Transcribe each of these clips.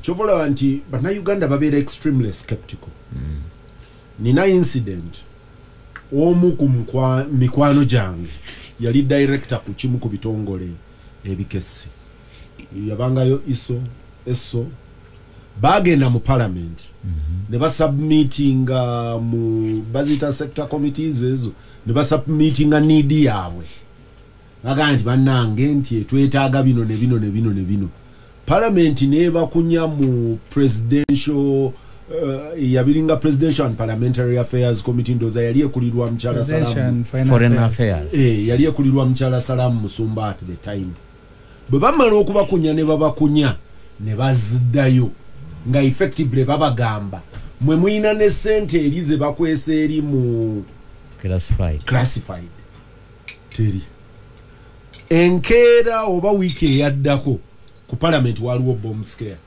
Kyova olaba nti Bannayuganda babeera extremely skeptical. Nina incident, omu ku mikwano gyange yali director ku kimu ku bitongole ebikessi, yabangayo ISO eso. Bagenda mu parliament ne basubmitinga mu bazita sector committees ezo, ne basubmitinga need yaabwe, bagamba nti bannange, nti twetaaga bino ne bino ne bino ne bino. Parliament nebakunya mu presidential, yabiringa Presidential and Parliamentary Affairs Committee, ndowooza yali ekulirwa mukyala Salamu. Foreign Affairs. Yali ekulirwa mukyala Salamu Musumba at the time. Bwe bamala okubakunya ne babakunya ne baziddayo nga effectively babagamba, mwe muyina ne sente eri ze bakwesa eri mu classified. Classified teri. Enkeera oba wiiki eyaddako, ku parliament waliwo bomb scare.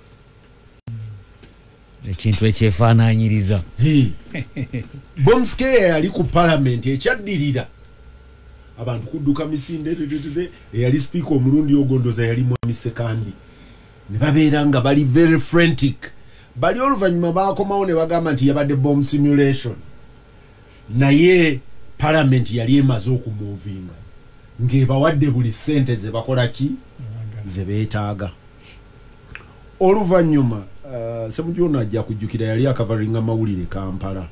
Ekintu ekyefaananyiriza. Bomb scare yali ku parliament. Ekyaddirira, abantu kudduka misinde. Dededede. Eyali speaker omulundi ogwo ndowooza yali mwami Sekandi, ne babeera nga bali very frantic. Bali oluvannyuma bakomawo ne bagamba nti yabadde bomb simulation, naye parliament yali emaze okumuvinga ng'ebawadde buli ssente ze bakola ki, ze beetaaga. Oluvannyuma Semujju ono ajja kujjukira, yali akavaringa mawulire Kampala.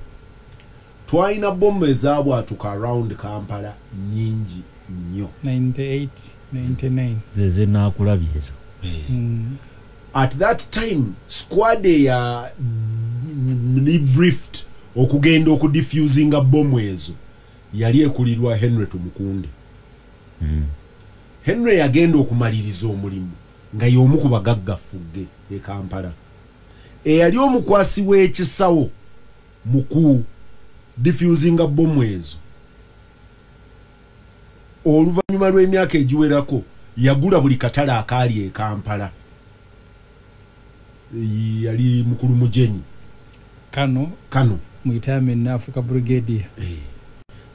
Twalina bomu ezaabwatuka around Kampala nyingi nnyo. 98, 99. Ze naakulabye ezo. At that time squad eya briefed okugenda okudifusinga bomu ezo yali ekulirwa Henry Tumukunde. Henry yagenda okumaliriza omulimu nga y'omu ku bagaggafugge e Kampala. Eyali omukwasi w'ekisawo mu ku difusinga bomu ezo, oluvannyuma lw'emyaka egiwerako yagula buli katale akaali e Kampala. Yali mukulu Mujenyi. Kano. Kano. Mu retirement n'afuuka brigadier.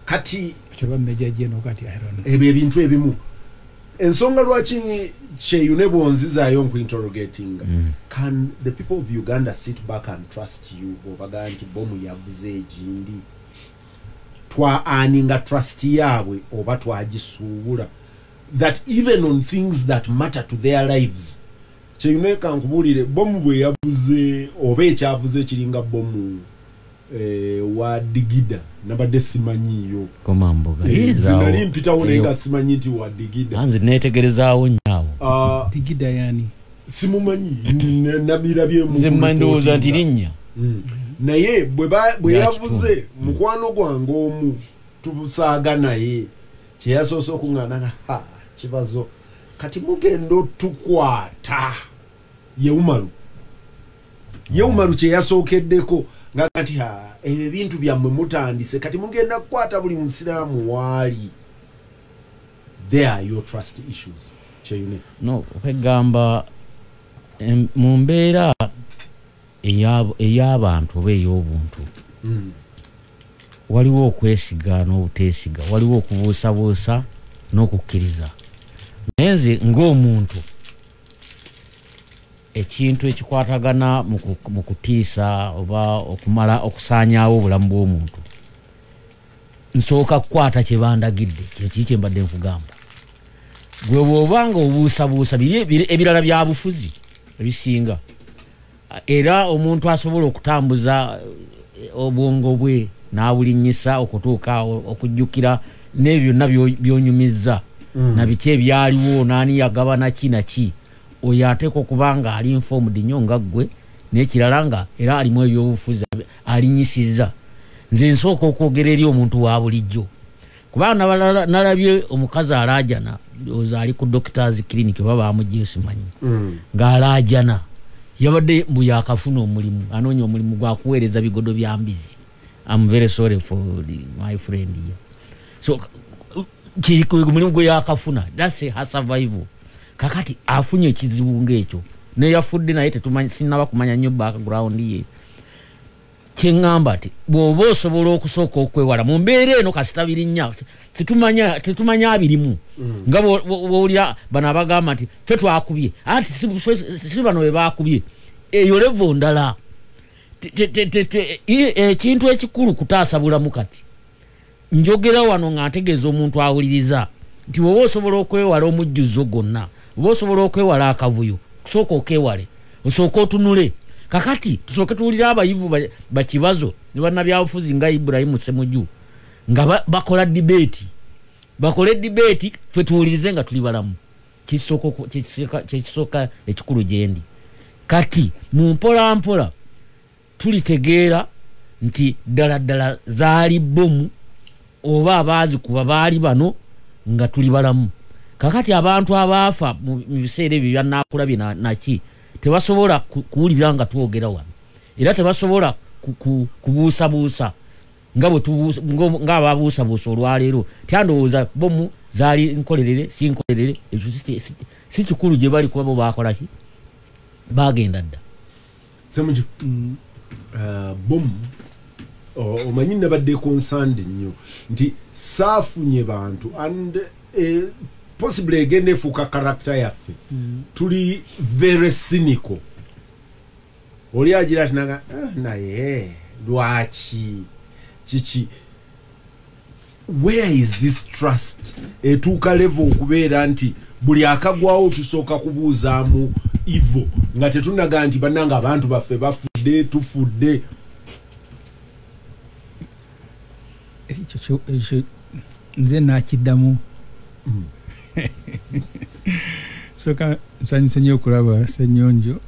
Kati kyoba major general kati, I don't know. Ebyo ebintu ebimu, ensonga lwaki Kyeyune bwonzizaayo nkuinterrogatinga, can the people of Uganda sit back and trust you bw'obagaa nti bomu yavuze egindi? Twa earninga trust yaabwe oba twagisuubula, that even on things that matter to their lives? Kyeyune, kankubuulire, bomu bwe yavuze oba ekyavuze kiringa bomu wa Digida, nabadde simanyiiyo. Komamboga. Nze nali mpitawo naye nga simanyi nti wa Digida. Nze neetegerezaawo nnyo. Ah, Digida yani? Simumanyi, nabirabye mu Nze mmanyi, ndowooza nti linnya. Naye bwe Lya yavuze, kitundu. Mukwano gwange omu tubusaaga naye, kyeyasoose okuŋŋaana, ha, kibazo kati mugenda otukwata. Ye Umaru, ye Umaru kyeyasookeddeko nga kati, ha, ebyo ebintu byammwe mutandise, kati mugenda kukwata buli musiraamu waali. There are your trust issues, Kyeyune. No, okwegamba mu mbeera ey'abantu oba ey'obuntu, waliwo okwesiga n'obuteesiga, waliwo okubuusabuusa n'okukkiriza. Naye nze ng'omuntu, ekintu ekikwatagana mu kutiisa oba okumala okusaanyaawo obulamu bw'omuntu, nsooka kukwata kye bandagidde. Kino kiri kye mbadde nkugamba, gwe bw'oba nga obuusabuusa ebirala bya bufuzi ebisinga, era omuntu asobola okutambuza obwongo bwe n'abulinnyisa okutuuka okujjukira n'ebyo byonna by'onyumizza na biki ebyaliwo, n'ani yagaba naki naki, oyo ateekwa okuba nga ali informed nnyo nga ggwe. N'ekirala nga era alimu ebyobufuzi alinnyisizza. Nze nsooka okwogera eri omuntu wa bulijjo, kubanga nalabye omukazi alaajana, ndowooza ali ku doctors clinic oba bamugyeyo simanyi, ng'alaajana, yabadde mbu yakafuna omulimu, anoonya omulimu gwakuweereza bigodo bya mbizi. I'm very sorry for my friend here. So mulimu gwe yakafuna, that's her survival. Kakati afunye ekizibu ng'ekyo, neyafudde naye tetumanyi, sinnaba kumanya nnyo background ye. Kyeŋŋamba nti bw'oba osobola okusooka okwewala mu mbeera eno, kasita birinnya tetumanya abirimu, nga bw'owulira bano abagamba nti ffe twakubye, anti si bano be bakubye. Eyo level ndala. Ekintu ekikulu kutaasa bulamu. Kati njogera wano nga ntegeeza omuntu awuliriza nti woba osobola okwewala omujjuzo gwonna, oba osobola okwewala akavuyo, sooka okewale, osooka otunule. Kakati tusooke tuwulire abayivu bakibazo ne bannabyabufuzi nga Ibrahim Ssemujju nga bakola debate, bakole debate ffe tuwulirize nga tuli balamu. Kyekisooka ekikulu gyendi. Kati mu mpola mpola tulitegeera nti ddala ddala zaali bomu oba abaazikuba baali bano nga tuli balamu. Kakati abantu abaafa mu biseera ebyo byanaakulabye naki tebasobola kuwulira nga twogera wano, era tebasobola kubuusabuusa nga ababuusabuusa olwaleero. Tyandowooza bomu zaali nkolerere si nkolerere, ekyo si kikulu gye bali kuba bo baakola ki, bagenda dda. Ssemujju, bomu omanyi nabadde concerned nnyo nti saafunye bantu and possibly egenda efuuka character yaffe. Tuli very cynical. Oli agira ati naga naye lwaki kiki, where is this trust etuuka level okubeera nti buli akagwawo tusooka kubuuzaamu ivo nga tetunaga nti bannange abantu baffe bafudde tufudde. Ekyo nze nakiddamu. Soka nsanyuse nnyo okulaba Ssenyonjo.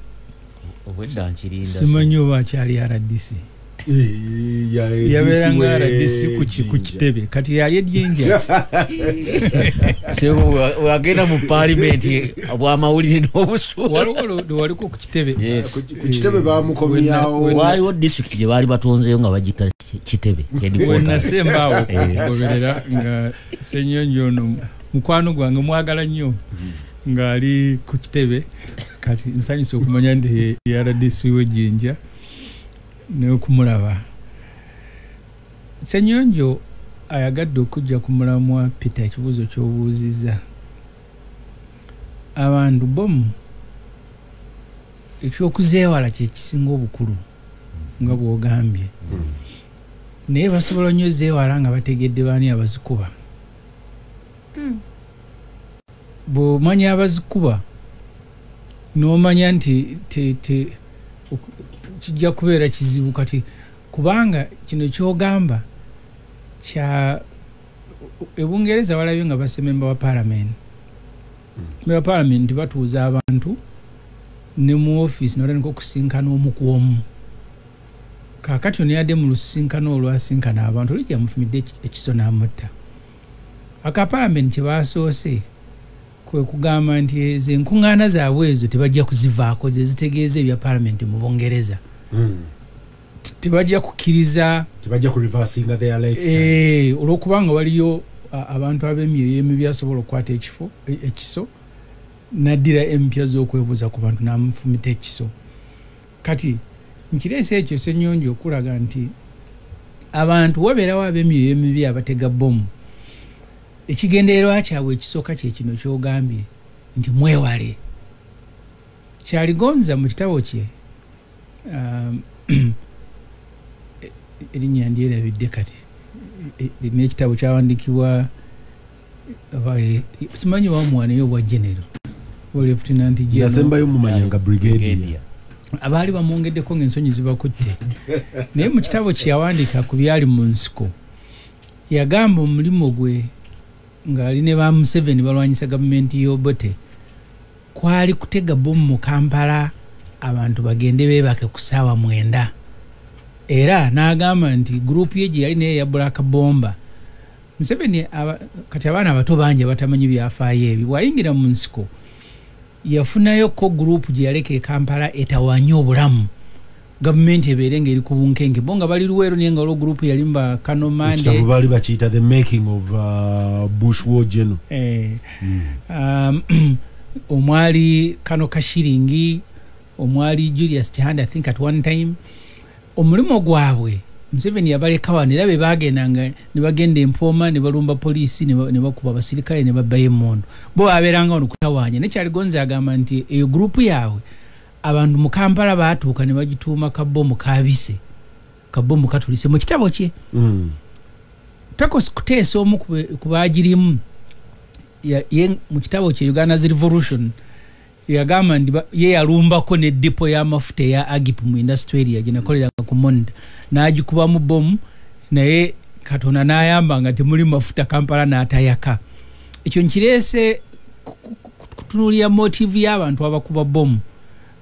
Obwedda nkirinda. Simanyi oba akyali RDC. Yabeeranga RDC ku kitebe, kati yali ejjinja. Wagenda mu paalimenti obwamawulire n'obusuulu. Waliwo waliko ku kitebe. Ku kitebe bamukomyawo. Waliwo disitulikiti gye baali batonzeyo nga bagiyita Kitebe. Wenasembaawo okugoberera nga Ssenyonjo ono mukwano gwange mwagala nnyo ng'ali ku kitebe. Kati nsanyuse okumanya nti RDC w'ejjinja n'okumulaba. Ssenyonjo ayagadde okujja ku mulamwa. Peter, ekibuuzo ky'obuuzizza, abantu bomu ekyokuzeewala kye kisinga obukulu nga bw'ogambye, naye basobola nnyo zeewala nga bategedde baani abazikuba. Bw'omanya abazikuba n'omanya nti kijja kubeera kizibu. Kati kubanga kino ky'ogamba kya Ebungereza walabye nga basememba wa parliament, wa parliament batuuza abantu ne mu office n'otandika okusinkana omu ku omu. Kaakati ono yadde mu lusisinkano olwasinkana abantu oli gyamufumidde ekiso n'amutta. Aka parliament kye baasoose kwe kugamba nti ezo enkuŋŋaana zaabwe ezo tebajja kuzivaako, ze zitegeeza ebya parliament mu Bungereza. Tebajja kukkiriza, tebajja ku reversing their lifestyle. Olwokubanga waliyo abantu ab'emyoyo emibi asobola okukwata ekifo ekiso n'addira empya z'okwebuuza ku bantu n'amufumita ekiso. Kati nkireese ekyo Ssenyonjo okulaga nti abantu wabeerawo ab'emyoyo emibi abatega bomu. Ekigendererwa kyabwe ekisooka kye kino ky'ogambye nti mwewale. Kyaligonza mu kitabo kye erinnya ndyerabidde kati, n'ekitabo kyawandiikibwa simanyi bamuwaneyo obwa genero oba lieutenant general. Nasembayo mumanya nga brigadier. Abaali bamwongeddeko ng'ensonyi zibakutte. Naye mu kitabo kye yawandiika ku byali mu nsiko, yagamba omulimu gwe ng'ali ne ba Museveni balwanyisa gavumenti y'Obote kwali kutega bomu mu Kampala abantu bagende beebake ku ssaawa 9. Era n'agamba nti gurupu ye gye yali naye ya Black Bomber. Museveni kati abaana abato bangi abatamanyi byafaayo ebyo, bw'ayingira mu nsiko yafunayo ko gurupu gye yaleka e Kampala etawanya obulamu, gavumenti ebeere ng'eri ku bunkenke. Bo nga bali Luweero naye nga olwo gurupu yalimba Kano Mande. Ekitabo baali bakiyita The Making of Bush War General. Omwali Kano Kashiringi, omwali Julius Kihanda, I think at one time. Omulimu gwabwe Museveni yabaleka wano, era be bagendanga ne bagenda empooma ne balumba poliisi ne bakuba abasirikale ne babbayo emmundu. Bo babeeranga wano kutawaanya. Ne Kyaligonza agamba nti eyo gurupu yaabwe Abantu mu Kampala baatuuka ne bagituuma kabomu kabise, kabomu katulise mu kitabo kye. Pecos Kuteesa omu ku baagirimu ye mu kitabo kye Uganda's Revolution yagamba nti ye yalumbako ne depot y'amafuta eya Agip mu industrial area gye nakoleranga ku Monitor, n'agikubamu bomu, naye Katonda n'ayamba nga temuli mafuta, Kampala n'atayaka. Ekyo nkireese kutunuulira motive y'abantu abakuba bomu.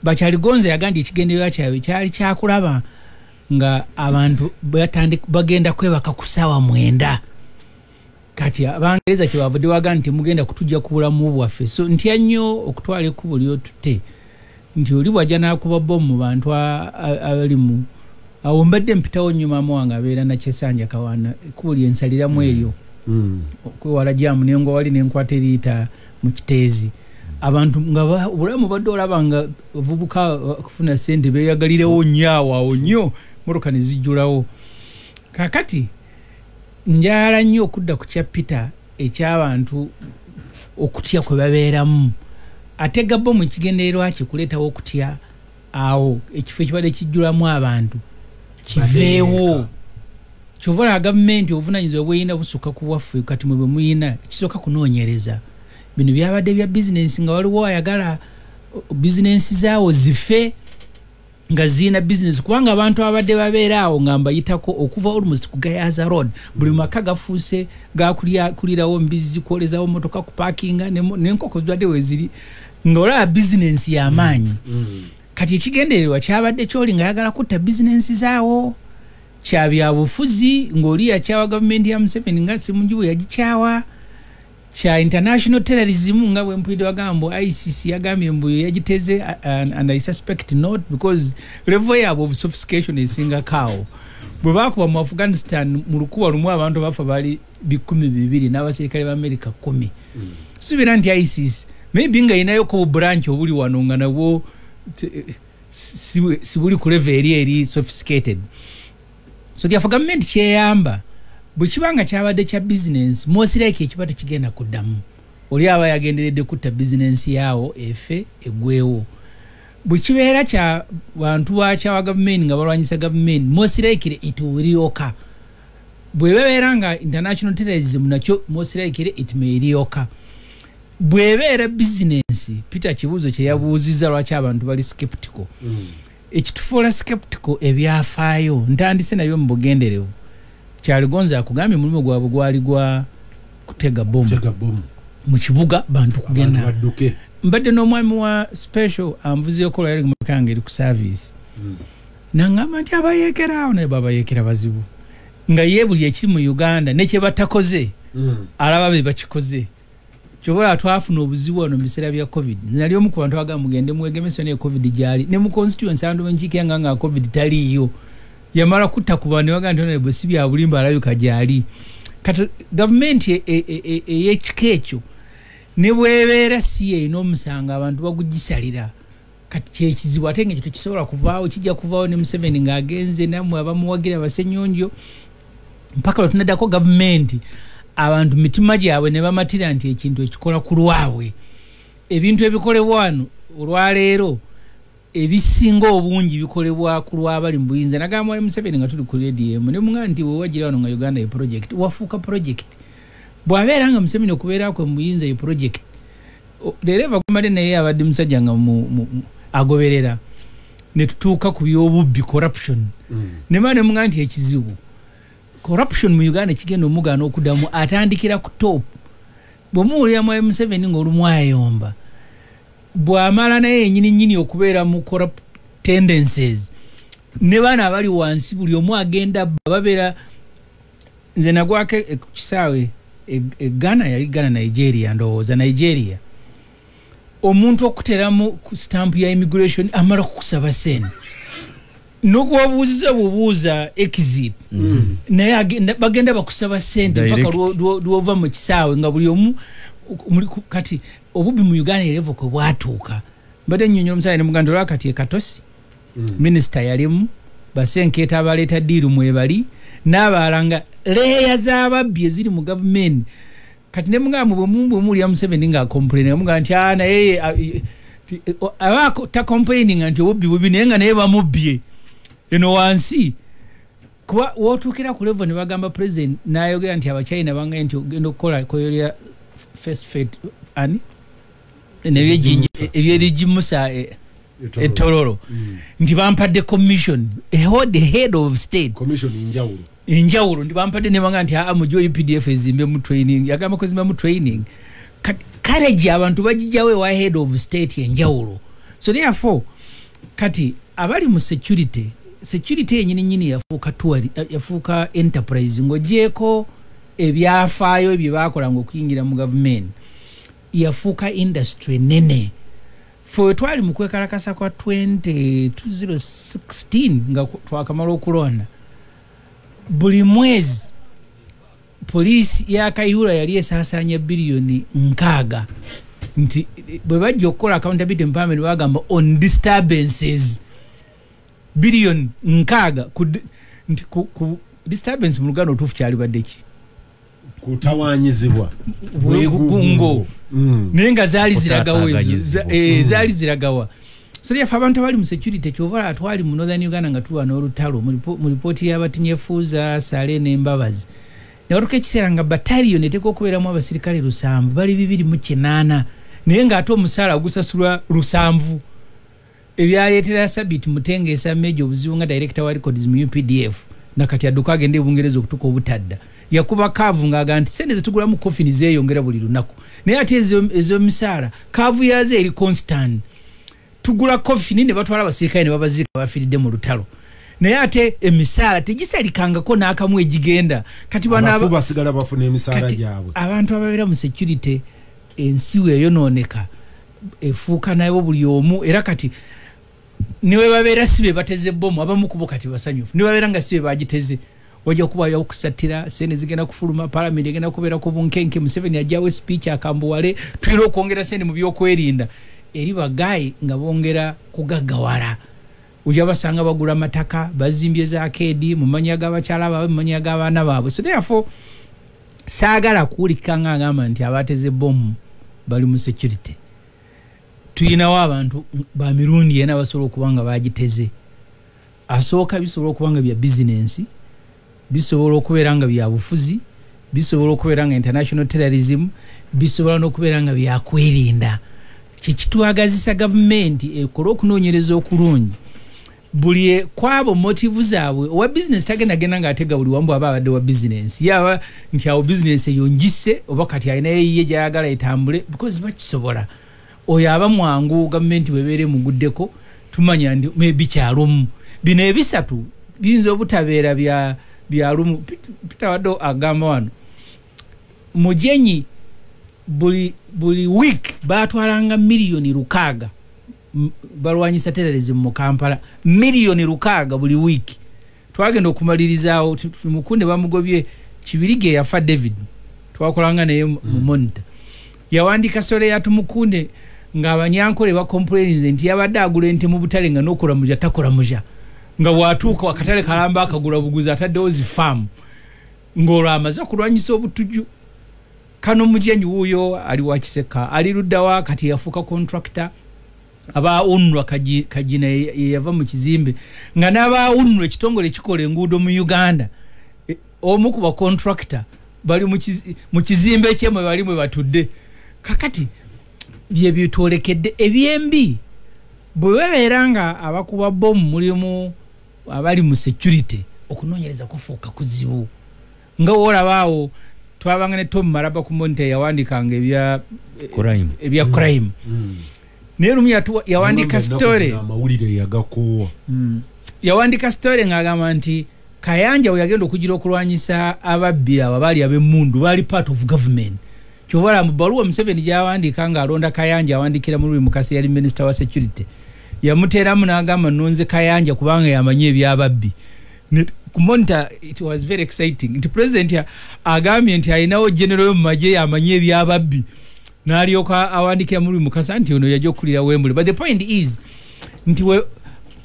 Bakyaligonza yagambye ekigendererwa kyabwe kyali kyakulaba nga abantu bagenda kwebaka ku ssaawa 9. Kati Abangereza kyebavudde waga nti mugenda kutujja ku bulamu bwaffe. So ntya nnyo okutwala ekkubo lyotutte nti oli bw'ajja n'akuba bomu mu bantu abali mu awo. Mbadde mpitawo nnyo, maama wange abeera Nakyesanja Kawana, ekkubo lyensaliramu eryo okwewala jam, nengwa wali nenkwata eriyita mu Kiteezi. Abantu nga obulamu badde olaba nga abavubuka kufuna sente beeyagalirewo nnyo awo awo nnyo, motoka ne zijjulawo. Kaakati njala nnyo okudda ku kya Peter ekyabantu okutya kwe babeeramu. Ate gabomu ekigendererwa kye kuleetawo okutya awo ekifo ekibadde kijjulamu abantu kiveewo. Kyova olaba gavumenti obuvunanyizibwa bweyina busukka ku bwaffe. Kati mwe bwe muyina ekisooka kunoonyereza bino byabadde bya bizinensi, nga waliwo ayagala bizinensi zaawo zife nga ziyina bizinensi, kubanga abantu abadde babeera awo nga mbayitako okuva almost ku Gayaza Road, buli maka gafuuse gakulirawo mbizzi, kwolezawo motoka, kupakinga n'enkoko zibadde weziri, nga olaba bizinensi y'amaanyi. Kati ekigendererwa kyabadde kyoli nga ayagala kutta bizinensi zaawo kya byabufuzi, ng'oli yakyawa gavumenti ya Museveni nga Ssemuju bwe yagikyawa, kya international terrorism nga bwe mpulidde bagamba mbu ICC yagambye mbu yagiteze, and I suspect not, because level yaabwe of sophistication esingako awo. Bwe bakuba mu Afghanistan mu lukuba lumu abantu bafa bali 2,000 n'abaserikale ba America 10. Suubira nti ICC maybe nga inayoko branch obuli wano nga nabwo si buli ku level eri sophisticated. So therefore gavumenti kyeyamba bwe kiba nga kyabadde kya business, most like ekiba tekigenda kuddamu. Oli aba yagenderedde kutta bizinensi yaawo efe egwewo. Bwe kibeera kya bantu bakyawa gavumenti nga balwanyisa gavumenti, most likely it will reoccur. Bwe babeera nga international terrorism, nakyo most likely it may reoccur. Bwebeera bizinensi, Peter kibuuzo kye yabuuzizza, lwaki abantu bali skeptical? Ekitufuula skeptical ebyafaayo ntandise nabyo mu bugenderevu. Kyaligonza akugambye omulimu gwabwe gwali gwa kutega bomu Tega bomu mu kibuga, bantu abantu kugenda badduke. Mbadde n'omwami wa special anvuzeeko lwali motoka yange eri ku service, naŋŋamba nti abayeekera awo naye babayeekera bazibu, nga ye buli ekiri mu Uganda ne kye batakoze alaba be bakikoze. Kyova olaba twafuna obuzibu wano mu biseera bya COVID. Nze nali omu ku bantu abagamba mugende mwegemese, naye COVID gyali ne mu constituency abantu benkiikiranga nga COVID taliiyo. Yamala kutta ku bantu ne bagamba nti honorable si bya bulimba, alabika gyali. Kati gavumenti ey'ekika ekyo ne bwebeera si erina omusango, abantu bagugisalira. Kati kyekizibu, ate nga ekyo tekisobola kuvaawo, kijja kuvaawo ne Museveni ng'agenze, nammwe abamuwagira basenyonjo, mpaka lwe tunaddako gavumenti abantu mitima gyabwe ne bamatira nti ekintu ekikola ku lwabwe. Ebintu ebikolebwa wano olwaleero ebisinga obungi bikolebwa ku lwabali mu buyinza. Nagamba wali Museveni nga tuli ku radio emu ne muŋŋamba nti wewagira wano nga Uganda ye project, wafuuka project. Bw'abeera nga Museveni okubeera kwe mu buyinza ye project, leero eva gumale naye abadde musajja nga agoberera ne tutuuka ku byobubbi, corruption, ne mba ne muŋŋamba nti ekizibu corruption mu Uganda kigenda omugaana okuddamu atandikira ku top. Bwe muwulira mwami Museveni ng'olumu ayomba, bw'amala naye yenyini nyini okubeera mu corrupt tendencies, ne baana abali wansi buli omu agenda babeera. Nze nagwako ku kisaawe e Ghana, yali Ghana Nigeria, ndowooza Nigeria, omuntu okuteramu ku stamp ya immigration amala kukusaba sente nogwabuuziza bubuuza exit, naye bagenda bakusaba sente mpaka Direct. lwova mu kisaawe nga buli omu kati obubbi mu Uganda e level kwe bwatuuka. Mbadde nnyonnyola omusajja ne muganda olwa kati e Katosi minisita yalimu basenkeeta abaleeta deal mwebali n'abalala nga layer z'ababbi eziri mu gavumenti. Kati ne mugamba bwe muwulira Museveni ng'acomplaina, mugamba nti naye Aba ta complaining nti obubbi bubi naye nga naye bamubbye eno wansi. Kuba wotuukira ku level ne bagamba president n'ayogera nti Abachina bangaye nti ogenda okukola koyolya phosphate ani ebyerigimusa etororo nti bampadde commission, the head of state commission enjawulo nti bampadde ne banga nti mujo UPDF ezimbe mu training, yagamba kozimba mu training. Courage abantu bagijjawo ewa head of state enjawulo. So therefore kati abali mu security yenyini nyini yafuuka tour, yafuuka enterprise ng'ogyeko ebyafaayo bye bakola ng'okuyingira mu government, yafuuka industry nene. Ffe twali mu kwekalakasa kwa 2016 nga twakamala okulonda, buli mwezi poliisi ya Kayihura yali esaasaanya biliyoni 60 nti bwe bajja okukola accountability empowerment bagamba on disturbances biliyoni 60 nti ku disturbance mu Luganda otuufu kyalibadde ki? Kutawanyizibwa bwegugungo. Naye nga zaali ziragawa ezo, zaali ziragawa. So therefore abantu abali mu security kyova atwali mu Northern Uganda nga tuba n'olutalo mu ripooti y'abatinyefuuza Sale n'Embabazi, ne watuuka ekiseera nga battalion eteekwa okubeeramu abasirikale 7 bali 208 naye ng'ate omusaala gusasulwa 7, ebyaleetera Sabit Mutengeesa Major obuzibu nga director wa records mu UPDF nakati adduka agende e Bungereza okutuuka obutadda. Yakuba kaavu ng'agamba nti sente zetugulamu kofini zeeyongera buli lunaku, naye ate ez'omisaala kaavu yazo eri constant. Tugula kofini ne batwala abasirikale ne babaziika bafiiridde mu lutalo, naye ate emisaala tegisalikangako n'akamu egigenda. Kati bano basigala bafuna emisaala gyabwe. Abantu ababeera mu security ensi weeyonooneka efuuka nayo buli omu, era kati niwe babeera si be bateze bomu, abamu kubo kati basanyufu, niwe babeera nga si be bagiteze wajja kubayo okusatira sente zigenda kufuluma, parliament egenda kubeera ku bunkenke, Museveni ajjawo speech akambuwale tulina okwongera sente mu byokwerinda. Eri bagayi nga bongera kugaggawala, ojja basanga bagula amataka, bazimbye za arcade mu mannya g'abakyala baabwe, mu mannya g'abaana baabwe. So therefore saagala kuwulika nga agamba nti abateze bomu bali mu security. Tuyinawo abantu ba mirundi ena basobola okuba nga bagiteze. Asooka bisobola okuba nga bya bizinensi, bisobola okubeera nga bya bufuzi, bisobola okubeera nga international terrorism, bisobola n'okubeera nga byakwerinda. Kyekitwagazisa gavumenti ekole okunoonyereza okulungi buli kwabo motive zaabwe. Owa bizinensi tagenda genda ng'atega buli wamu bw'aba abadde wa bizinensi, yaba nti awo bizinensi eyo ngisse oba kati alina eyiye gy'ayagala etambule because bakisobola. Oyo aba mwangu gavumenti bwebeera emuguddeko tumanya nti maybe kyalumu. Bino ebisatu biyinza obutabeera byalumu. Peter Wado agamba wano Mujenyi buli week batwalanga miliyoni 6 balwanyisa terrorism mu Kampala, miliyoni 6 buli week. Twagenda okumalirizawo Mukunde bamugobye Kibirige yafa David twakolanga naye mu Monitor, yawandika story ya Tumukunde ng'abanyankole bacomplaininze nti yabadde agula ente mu butale nga n'okola muja takola muja, nga bw'atuuka akatale kalamba akagula buguzi ataddewo zi faamu ng'olwo amaze okulwanyisa obutujju. Kano Mujenyi wuuyo ali wa Kiseka, ali luddawa kati yafuuka contractor. Aba UNRWA Kagina yava mu kizimbe nga n'aba UNRWA ekitongole ekikola enguudo mu Uganda, omu ku bacontractor bali mu kizimbe kyemwe bali mwe batudde. Kakati bye bitwolekedde ebyembi bwe babeera nga abakuba bomu mulimu abali mu security, okunoonyereza kufuuka kuzibu. Nga woolabaawo twabanga ne Tom Maraba ku Monitor yawandikanga ebya crime. Naye lumu yawandika story, amawulire yagakoowa. Yawandika story ng'agamba nti Kayanja we yagenda okugira okulwanyisa ababbi abo abaali ab'emmundu baali part of government. Kyova mu bbaluwa Museveni gy'awandiika ng'alonda Kayanja awandikira Mulwi Mukasa yali minister wa security, yamuteeramu n'agamba nonze Kayanja kubanga yamanyi ebyababbi. Ku Monitor it was very exciting nti president agambye nti alinawo general mu magye yamanyi ebyababbi, n'alyoka awandikira Mulwi Mukasa nti ono yajja okukulira Wembley. But the point is nti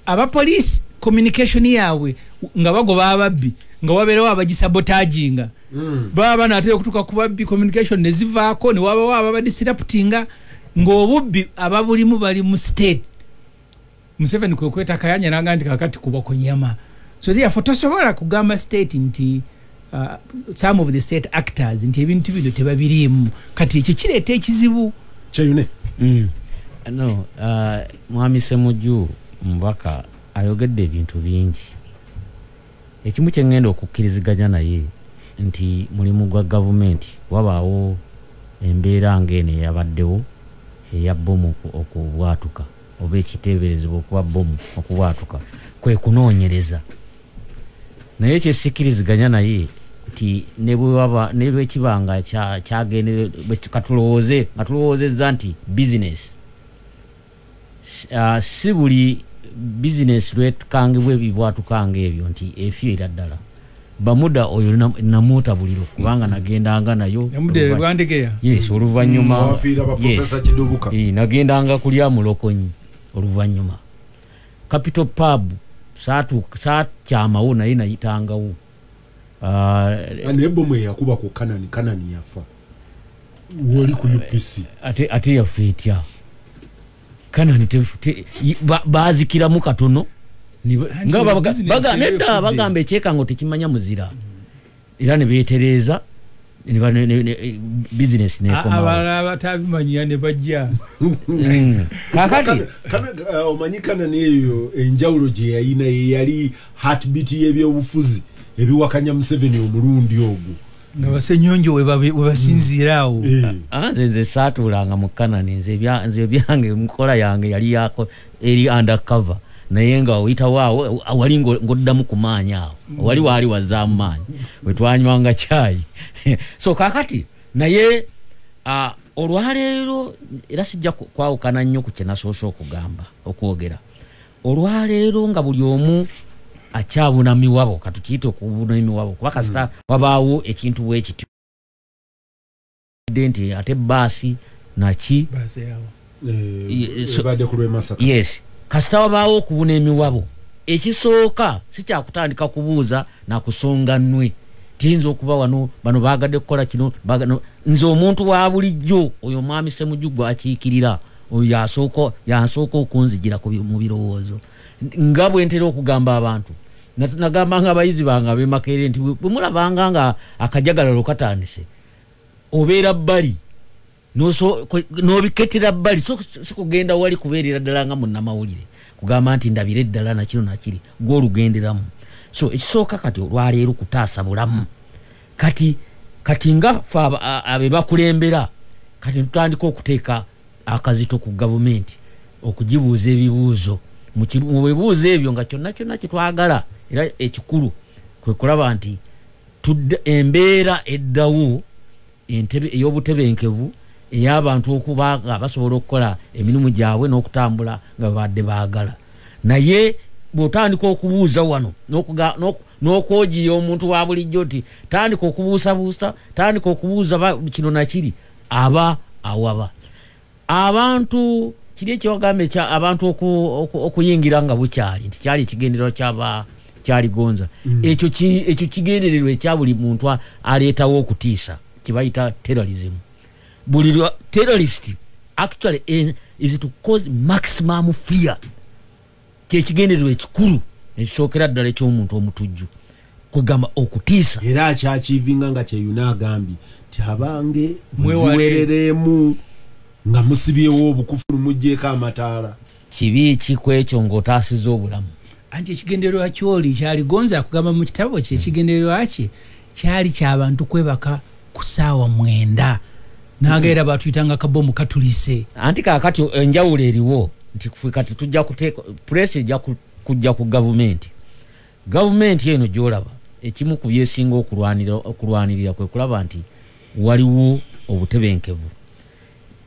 abapoliisi communication yaabwe nga bagoba ababbi nga wabeerawo abagisabotaginga, baba banaatera okutuuka ku babbi communication ne zivaako ne wabawo ababadisiraptinga. Ng'obubbi ababulimu bali mu state. Museveni kwe kweta Kayanja n'agamba nti kakati kuba ku nyama. So therefore tosobola kugamba state nti some of the state actors nti ebintu bino tebabiriimu. Kati ekyo kireeta ekizibu. Kyeyune. No, Mwami Ssemujju mubaka ayogedde ebintu bingi. Ekimu kye ŋŋenda okukkiriziganya naye nti mulimu gwa gavumenti wabaawo embeera ng'eno eyabaddewo eya bbomu okubwatuka oba ekiteeberezebwa okuba bbomu okubwatuka kwe kunoonyereza. Naye kyesikkiriziganya naye nti ne bwe kiba nga katulowooze nga tulowoozezza nti bizinesi si buli bizinesi lwetukangibwa ebibwatukanga ebyo nti efiira ddala. Bamuda oyo namuta buliro kubanga nagendanga nayo. Yes, oluvannyuma nagendanga kulya mulokonyi oluvannyuma. Capital Pub saakyamawo naye nayitangawo. Naye bbomu eyakuba ku Kanani, Kanani yafa. Wali ku UPC. Ate yafa etya? Kanani baazikiramu katono. Nedda bagamba ekyekango tekimanya muzira. Era ne beetereeza bizinesi neekomawo. Abalala abatabimanya ne bajja. Kaakati omanyi Kanani eyo enjawulo gye yalina yali heartbeat y'ebyobufuzi ebiwakanya Museveni omulundi ogwo. Nga basenyonjo we basinziira awo. Nze saatuulanga mu Kanani, nze ebyange nkola yange yali yako eri undercover. Naye nga oyitawo awo wali ng'oddamu ku maanyi awo wali waali wazzaamu maanyi bwe twanywanga caayi. So kaakati naye olwaleero era sijja kwawukana nnyo ku kye nasoose okugamba okwogera. Olwaleero nga buli omu akyabuna miwabo, katukiyite okubuna emiwabo kuba kasita wabaawo ekintu bwe kityo nti ate baasi naki ebadde ku lw'e Masaka. Yes, kasita wabaawo okubuna emiwabo ekisooka si kyakutandika kubuuza nakusonga nnwe tiyinza okuba wano bano baagadde kukola kino. Nze omuntu wa bulijjo oyo Mwami Ssemujju gw'akiikirira oyo yansooka okunzigira mu birowoozo. Nga bwe ntera okugamba abantu, nagambanga abayizi bange ab'e Makerere nti bwe mulabanga nga akajagalalo katandise obeera bbali n'obiketera bbali, si kugenda wali kubeerera ddala nga munnamawulire kugamba nti ndabire eddala nakino nakiri gw'olugenderamu. So ekisooka kati olwaleero kutaasa bulamu. Kati nga ffe abe bakulembera kati tutandika okuteeka akazito ku gavumenti okugibuuza ebibuuzo. Mu bibuuzo ebyo nga kyonna kyonna kye twagala era ekikulu kwe kulaba nti embeera eddawo ey'obutebenkevu ey'abantu okuba nga basobola okukola emirimu gyabwe n'okutambula nga babadde baagala. Naye bw'otandika okubuuza wano n'okwogiya omuntu wa bulijjo nti tandika okubuusabuusa, tandika okubuuza kino nakiri, aba awaba. Abantu kiri ekyewagamba ekya abantu okuyingira nga bukyali nti kyali ekigendererwa kyaba kyaligonza. Ekyo kigendererwa ekya buli muntu aleetawo okutiisa kibayita terrorism. Buli terrorist actually is to cause maximum fear. Kyekigendererwa ekikulu ekisookera ddala eky'omuntu omutujju kugamba okutiisa. Era akyakivinga nga Kyeyune agambye nti abange muziwereremu nga musibyewo obukufulu muggyeko amataala. Kibi ki ku ekyo ng'otaasizza obulamu? Anti ekigendererwa kyoli kyaligonza akugamba mu kitabo kye ekigendererwa kye kyali ky'abantu kwebaka ku ssaawa 9 n'ageera batuyitanga kabomu katulise. Anti kaakati enjawulo eriwo nti kati tujja kuteeka pressure ejja kujja ku gavumenti. Gavumenti eno gy'olaba ekimu ku byesinga okulwanirira kwe kulaba nti waliwo obutebenkevu.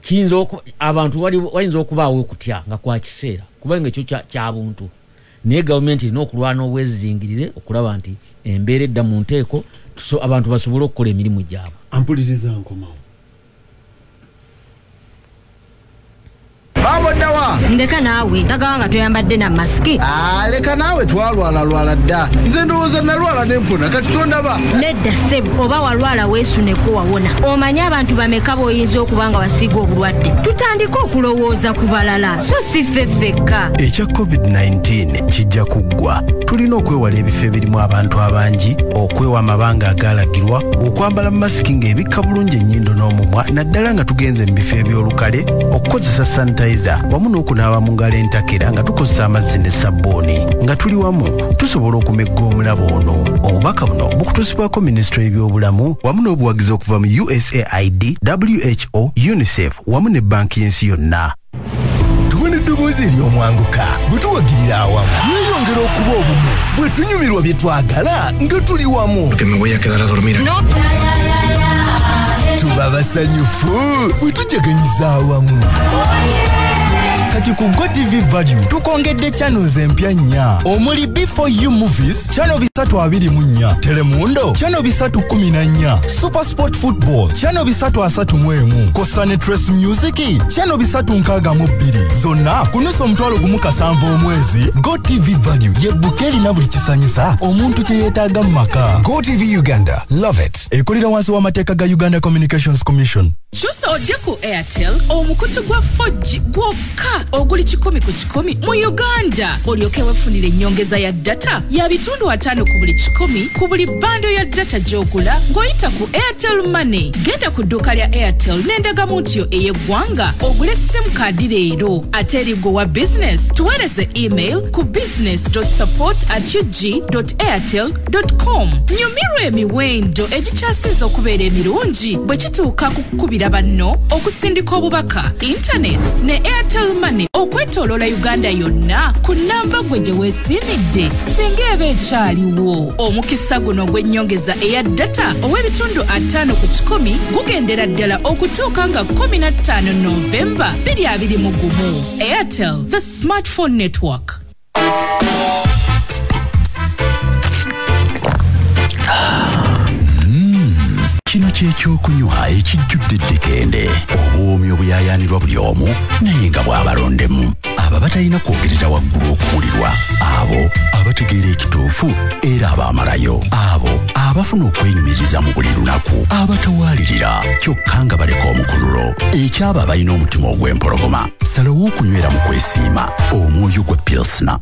Kiyinza abantu wayinza okubaawo okutya nga kwa kiseera kubanga ekyo kya buntu. Naye gavumenti erina okulwana obwezizingirire okulaba nti embeera edda mu nteeko abantu basobole okukola emirimu gyabwe. Ampuliriza nkomawo. Maama Ndeka naawe tagawa nga toyambadde na masiki. Leka naawe twalwalalwala dda. Nze ndowooza nalwala nempona kati tondaba. Nedda ssebo, oba walwala weesuneko wawona. Omanye abantu bameka b'oyinza okuba nga wasiiga obulwadde. Tutandike okulowooza ku balala so si ffe ffekka. Ekya COVID-19 kijja kuggwa. Tulina okwewala ebifo ebirimu abantu abangi, okwewa amabanga agalagirwa, okwambala masiki ng'ebikka bulungi ennyindo n'omumwa, naddala nga tugenze mu bifo eby'olukale, okukozesa sanitizer wamu n'okunaaba mu ngalo entakera nga tukozesa amazzi ne sabbuuni. Nga tuli wamu tusobola okumegga omulabo ono. Obubaka buno bukutuusibwako minisitule y'ebyobulamu wamu n'obuwagizi okuva mu USAID, WHO, UNICEF wamu ne banki y'ensi yonna. Tubona eddoboozi ery'omwanguka bwe tuwagirira awamu tweyongera okuba obumu bwe tunyumirwa bye twagala nga tuli wamu. Tuba basanyufu bwe tujaganyiza awamu. Kati ku GoTV Value tukongedde channels empya nnya omuli B4U Movies channel 324, Telemundo channel 314, Super Sport Football channel 331, Kosane Trace Music channel 362, zonna ku nusu 17,000 omwezi. GoTV Value ye bukeri na buli kisanyusa omuntu kye yeetaaga mu maka. GoTV Uganda, love it. Ekolera wansi w'amateeka ga Uganda Communications Commission. Kyusa ojje ku Airtel omukutu gwa 4G gwokka oguli 100 ku 100 mu Uganda, olyoke weefunire ennyongeza ya data ya 5 ku buli 100 ku buli bando ya data gy'ogula ng'oyita ku Airtel Money. Genda ku dduuka lya Airtel n'endagamuntu yo ey'eggwanga ogule SIM card leero. Ate eri gwe wa business tuweereze email ku business.support@ug.airtel.com. Nyumirwa emiwendo egikyasinze okubeera emirungi bwe kituuka ku kukubira banno, okusindika obubaka, internet ne Airtel Money okwetooloola Uganda yonna ku namba gwe gye weesiimidde singa eba ekyaliwo. Omukisa guno ogw'ennyongeza eya data ow'ebitundu 5 ku 100 gugendera ddala okutuuka nga 15 Novemba 2021. Airtel, the smartphone network. Kino kyekyokunywa ekijjudde eddekende, obuwoomi obuyayaanirwa buli omu naye nga bw'abalondemu, abo abatalina kwogerera waggulu okuwulirwa, abo abategeera ekituufu era abaamalayo, abo abafuna okwenyumiriza mu buli lunaku, abatawalirira kyokka nga baleka omukululo, ekyabo abalina omutima ogw'empologoma. Salawo okunywera mu kwesiima omwoyo gwa Pilsner.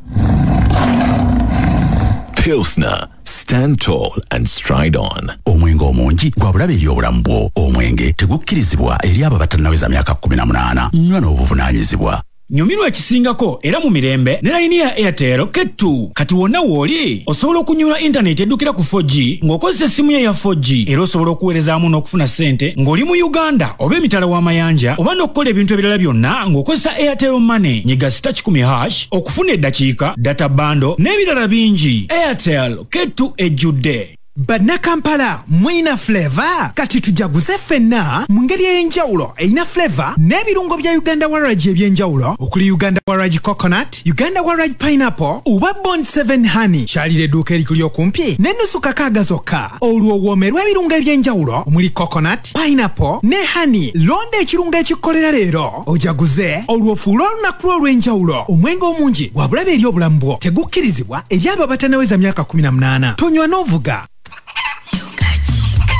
Pilsner. Stand tall and stride on. Omwenge omungi gwa bulabe eri obulamu bwo. Omwenge tegukkirizibwa eri abo abatannaweza myaka 18. Nywa n'obuvunaanyizibwa. Nyumirwa ekisingako era mu mirembe ne layini ya Airtel K2. Kati wonna w'oli osobola okunyula intaneti eddukira ku 4G ng'okozesa essimu ye ya 4G, era osobola okuweerezaamu n'okufuna ssente ng'oli mu Uganda oba emitala w'amayanja, oba n'okukola ebintu ebirala byonna ng'okozesa Airtel Money. Nyiga *100# okufuna eddakiika, data bundle n'ebirala bingi. Airtel K2 ejjudde. Bannakampala mulina flavor, kati tujaguze ffenna mu ngeri ey'enjawulo erina flavor n'ebirungo bya Uganda Waragi eby'enjawulo okuli Uganda Waragi Coconut, Uganda Waragi Pineapple oba Bond 7 Honey. Kyalira edduuka erikuli okumpi n'ennusu 6 zokka, olwo owoomerwa ebirungo eby'enjawulo omuli coconut, pineapple ne honey. Londa ekirungo ekikkolera leero ojaguze, olwo ofuule olunaku lwo olw'enjawulo. Omwenge omungi gwa bulabe eri obulamu bwo, tegukkirizibwa eri abo abatannaweza myaka 18. Tonywa n'ovuga.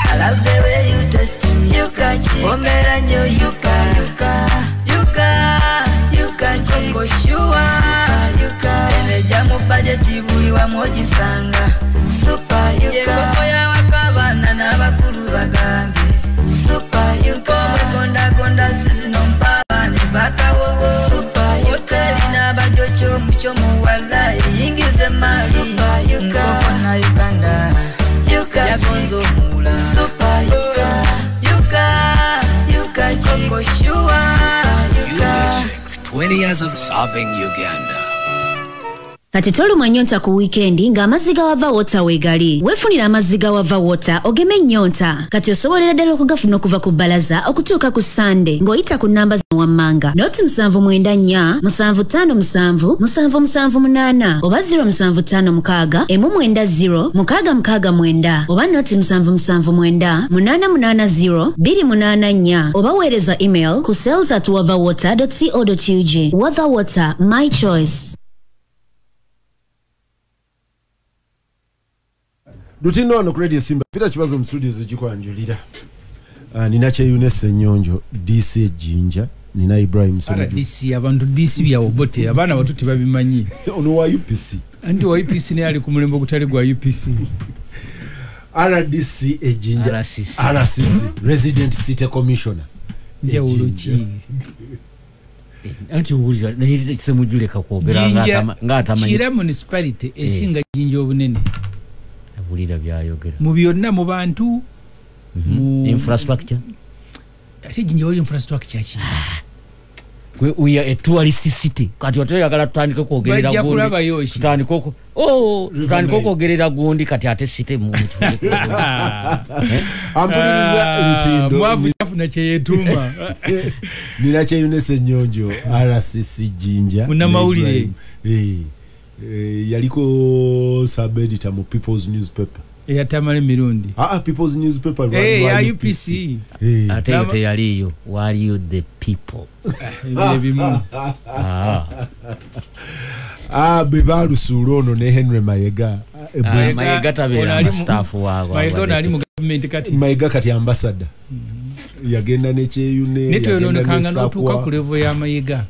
I love the way you taste me. Yuka chick. Omera nyo yuka yuka yuka yuka chick. Koshua yuka. Eneja mu budget buli wamu ogisanga. Super yuka. Yenkoko y'abakabana n'abakulu bagambye. Super yuka. Omugonda gonda season mpaba ne bakawowo. Super yuka. Hoteli n'abajocho muchomo walayi yingize mali. Super yuka. Nkoko na Uganda. Yuka yagonzo mula. Super yuka yuka yuka chick. Koshua yuka. Yuka chick, 20 years of serving Uganda. Kati tolumwa nnyonta ku wiikendi ng'amazzi ga Wava Water weegali. Weefunira amazzi ga Wava Water ogeme ennyonta. Kati osobolera ddala okugafuna okuva ku bbalaza okutuuka ku Sande ng'oyita ku nnamba zino wammanga: 074 757 778 oba 0756 190 669 oba 0779 880 284 oba weereza email ku sales@wavawater.co.ug. Wava Water, my choice. Lutindo wano ku Radio Simba, Peter Kibazo mu studio zigikwanjulira. Nina Kyeyune Ssenyonjo, DC Jinja, nina Ibrahim Ssemuju. DC, abantu DC bya Obote, abaana bato tebabimanyi. Ono wa UPC. Anti wa UPC naye ali ku mulembe ogutali gwa UPC. RDC Ejinja. RCC. RCC, Resident City Commissioner. Njawulo ki? Anti owulira naye Ssemujju leka kwogera ng'atamanyi. Kira municipality esinga Jinja obunene. Bulira byayogera. Mu byonna, mu bantu, mu infrastructure. Ate Jinja wali infrastructure ki? We are a tourist city. Kati watoyagala tutandike kwogerera gundi. Tutandike tutandike okwogerera gundi kati ate city mu kifo. Ampuliriza Lutindo. Mwavu yafuna kye yeetuma. Nina Kyeyune Ssenyonjo, RCC Jinja. Munnamawulire. Yaliko sub editor mu People's Newspaper. Eyatamala emirundi. People's Newspaper ya UPC. Ate yo teyaliyo, waliyo the people. Ebimu. Be balusuula ono ne Henry Mayega. Mayega tabeera staff waabwe. Mayega ono ali mu gavumenti kati. Mayega kati ambassador. Yagenda ne Kyeyune. Naye toyonoonekanga n'otuuka ku level ya Mayega.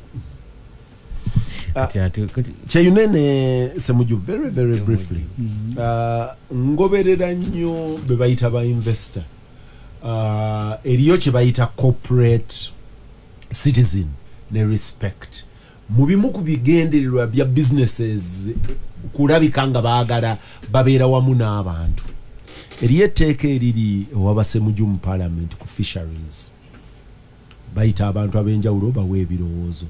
Kyeyune ne Ssemuju, very very briefly. Ngoberera nnyo be bayita ba investor. Eriyo kye bayita corporate citizen ne respect. Mu bimu ku bigendererwa bya businesses kulabika nga baagala babeera wamu n'abantu. Eriyo etteeka eriri ewaba Ssemuju mu parliament ku fisheries. Bayita abantu ab'enjawulo bawe ebirowoozo.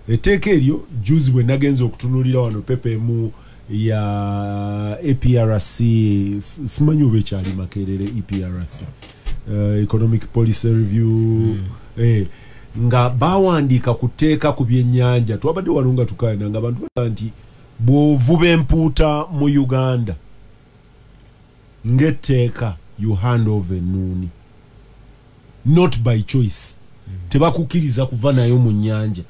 Etteeka eryo juzi bwe nagenze okutunuulira wano pepa emu ya APRC, simanyi oba ekyali Makerere EPRC, Economic Policy Review, nga bawandiika ku tteeka ku byennyanja. Twabadde wano nga tukaayana nga abantu bagamba nti bw'ovuba empuuta mu Uganda ng'etteeka you hand over ennuuni, not by choice. Tebakukkiriza kuva nayo mu nnyanja,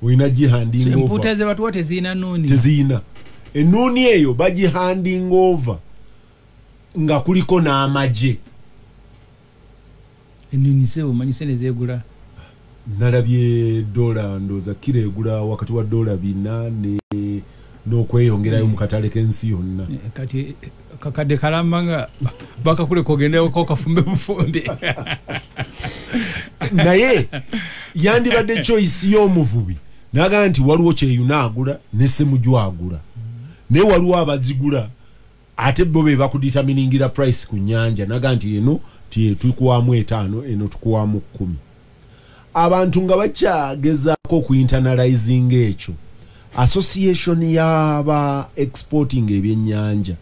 olina gihanding over. Empuuta ze batuwa teziyina nnuuni. Teziyina ennuuni eyo, bagihanding over nga kuliko n'amagye. Ennuuni ze omanyi sente zeegula? Nalabye dola, ndowooza kiro egula wakati wa $4 n'okweyongerayo mu katale k'ensi yonna. Kati kakadde kalamba nga bakakuleka ogendeko okafumbe bufumbe. Naye yandibadde choice y'omuvubi n'agamba nti waliwo Kyeyune agula ne Ssemuju agula, naye waliwo abazigula ate bo be bakudeterminingira price ku nnyanja, n'agamba nti eno tukuwaamu 5, eno tukuwaamu 10. Abantu nga bakyagezaako okuinternalizinga ekyo, association y'aba exporting ebyennyanja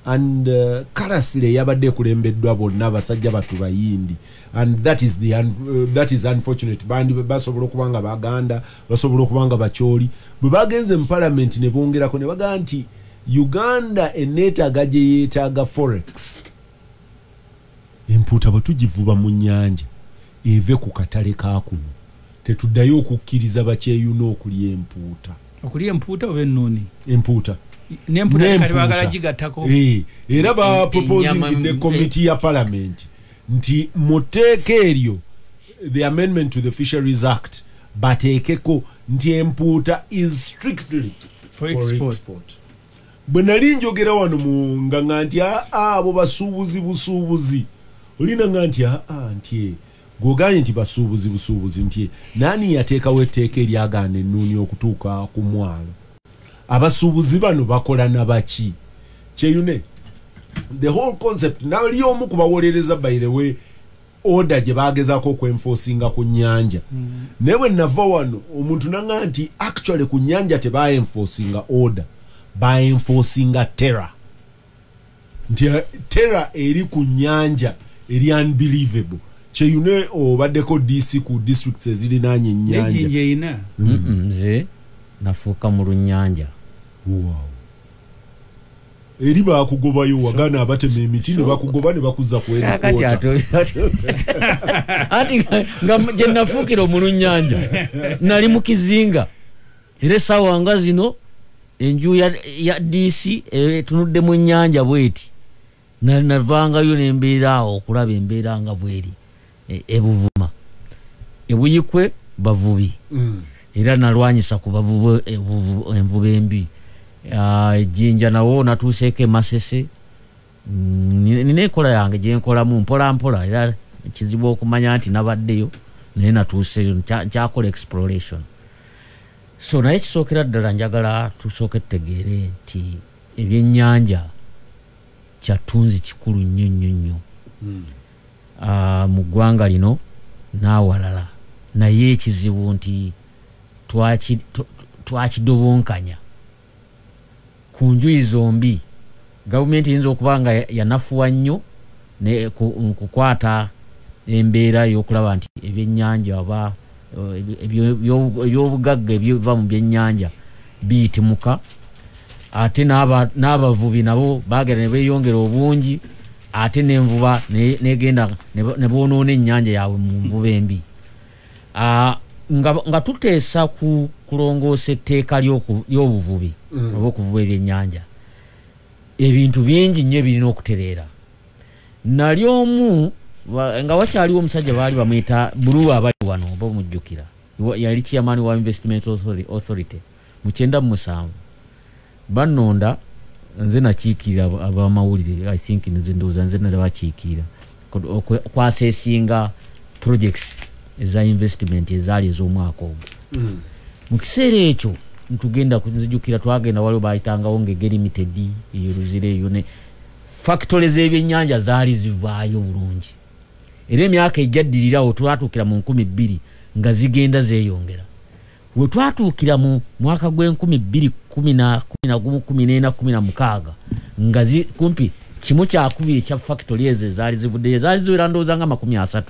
and Karasire yabadde ekulembeddwa bonna abasajja batu Bayindi, and that is the that is unfortunate. Bandi basobola okuba nga Baganda, basobola okuba nga Bacholi. Bwe bagenze mu parliament ne bongerako ne bagamba nti Uganda eneetaaga gye yeetaaga forex, empuuta bwe tugivuba mu nnyanja eve ku katale ka kuno, tetuddayo okukkiriza Bakyeyune okulya empuuta. Okulya empuuta oba ennuuni? Empuuta. N'empuuta kati baagala gigattako. Era ba proposing the committee ya parliament nti mu tteeka eryo, the amendment to the Fisheries Act, bateekeko nti empuuta is strictly for export. Bwe nali njogera wano mu nga nti abo basuubuzi busuubuzi, olina nga nti nti gwoganye nti basuubuzi busuubuzi, nti nani yateekawo etteeka eryagaana ennuuni okutuuka ku mwalo? Abasuubuzi bano bakola na baki? Kyeyune, the whole concept nali omu kubawolereza, by the way, order gye bagezaako okwenforcinga ku nnyanja. Naye bwe nava wano omuntu nanga nti actually ku nnyanja tebaenforcinga order, By enforcing a terror. Nti terror eri ku nnyanja eri unbelievable. Kyeyune obaddeko DC ku districts ezirinaanye ennyanja. Nze nafuuka mu lunnyanja. Wow. Eri bakugobayo wagana abatema emiti ne bakugoba ne bakuzza ku headquarter. Ati nga gye nafuukira mu lunnyanja nali mu kizinga era essaawa nga zino enju ya DC etunudde mu nnyanja bweti. Navangayo n'embeera awo okulaba embeera nga bweri ebuvuma ebuyikwe bavubi. Era nalwanyisa ku bavubi envuba embi. Ejjinja nawo natuuseeko emasese. Nina enkola yange gye nkolamu mpola mpola, era kizibu okumanya nti nabaddeyo naye natuuseeyo nkyakola exploration. So naye kisookera ddala njagala tusooke tutegeere nti ebyennyanja kyatunzi kikulu nnyo nnyo nnyo mu ggwanga lino n'awalala, naye ekizibu nti twakidobonkanya ku njuyi zombi. Gavumenti eyinza okuba nga yanafuwa nnyo kukwata embeera y'okulaba nti ebyennyanja oba ebyobugagga ebiva mu byennyanja biyitimuka, ate n'abavubi nabo baagenda ne beeyongera obungi, ate n'envuba negenda ne boonoona ennyanja yaabwe mu nvuba embi. Nga tuteesa ku kulongoosa etteeka ly'obuvubi oba okuvuba ebyennyanja, ebintu bingi nnyo ebirina okutereera. Nali omu nga wakyaliwo omusajja baali bamuyita Buluwa, abali wano oba omujjukira, yali chairman wa Investment Authority mu 97. Bannonda nze nakiikirira abamawulire, I think nze ndowooza nze nali bakiikirira okwasesinga projects eza investment ezaali ez'omwaka ogwo. Mu kiseera ekyo ntugenda nzijukira twagenda waliwo bayitangawo Ngege Limited eyo Luzira eyo, ne factory z'ebyennyanja zaali zivaayo bulungi, era emyaka ejjaddirirawo twatuukira mu 2000 nga zigenda zeeyongera. We twatuukira mu mwaka gw'e 2011 14 16 nga kumpi 1/2 ekya factory ezo ezaali zivuddeyo zaali ziwera ndowooza nga 30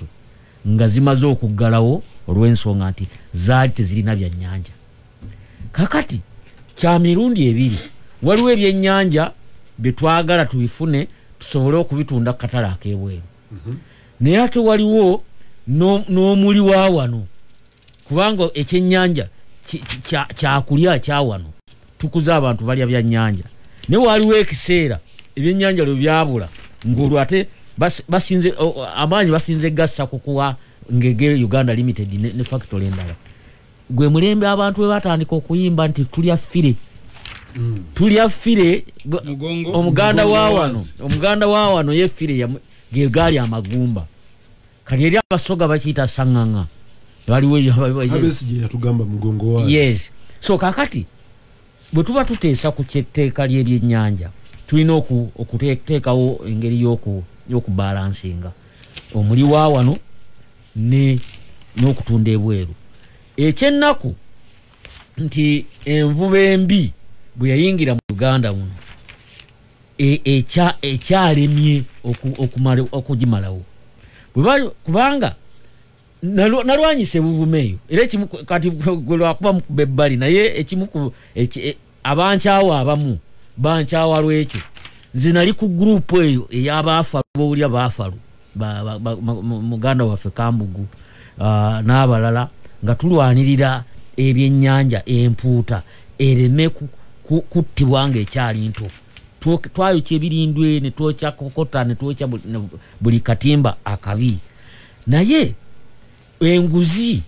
nga zimaze okuggalawo olw'ensonga nti zaali tezirina byannyanja. Kakati kya mirundi ebiri, waliwo ebyennyanja bye twagala tubifune tusobole okubitunda ku katale ak'ebweru, naye ate waliwo n'omuli wa wano, kubanga ekyennyanja kyakulya kya wano, tukuza abantu balya byannyanja. Naye waliwo ekiseera ebyennyanja lwe byabula ng'olwo ate basinze amaanyi basinze gassa ku kuwa Ngege Uganda Limited ne factory endala. Gwe mulembe abantu we batandika okuyimba nti tulya fire, tulya fire. Omuganda wa wano, omuganda wa wano ye fire ge gaali amagumba. Kati eri abasoga bakiyita sanganga, waliwo Abesigye yatugamba mugongo wazi. Yes. So kakati bwe tuba tuteesa ku kyetteeka ly'ebyennyanja tulina okuteekawo engeri y'okubalansinga omuli wa wano n'okutunda ebweru. Ekyennaku nti envuba embi bwe yayingira mu Uganda muno ekyalemye okugimalawo, kubanga nalwanyisa ebuvumo eyo, era ekimu kati gwe lwakuba mukuba ebbali, naye ekimu abankyawa abamu bankyawa lwekyo. Nze nali ku gurupu eyo ey'abaafalu b'owulira baafalu muganda waffe Kambugu n'abalala, nga tulwanirira ebyennyanja empuuta ereme kuttibwa ng'ekyali nto. Twayokya ebirindwe ne twokya kokota ne twokya buli katimba akabi, naye enguzi